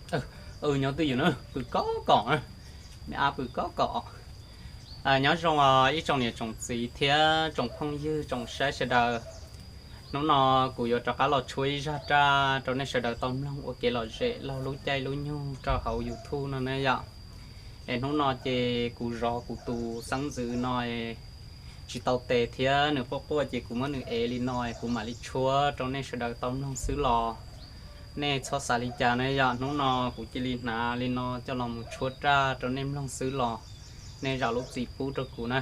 Nyob twj ywm na, pw kob kom, me ab pw kob kom. Nyob zoo ib tsoom niam tsoom txiv thiab tsoom phooj ywg tsoom saib sawv daws. Hnub no kuv yuav rov qab los tshuab ib zaj raj rau nej sawv daws tau mloog ua kev lom zem laug lub caij lub nyoog rau hauv YouTube no na yom. Es hnub no ces kuv zov kuv tus xeeb ntxwv no tsis tau tes thiab nws quaj quaj ces kuv muab nws ev li no es kuv mam li tshuab rau nej sawv daws tau mloog xwb los nej txhob xav li cas na yom. Hnub no kuv cia li hnav li no coj los mus tshuab raj rau nej mloog xwb los nej zam lub txim pub rau kuv na.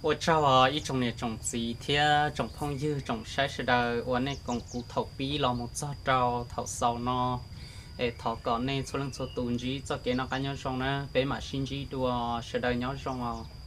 Ua tsaug ib tsoom niam tsoom txiv thiab tsoom phooj ywg tsoom saib sawv daws uas nej koom kuv thaum pib los mus txog rau thaum xaus no. Es thov kom nej txhua leej txhua tus ntsib txoj kev noj qab nyob zoo na, peb mam sib ntsib dua, sawv daws nyob zoo os.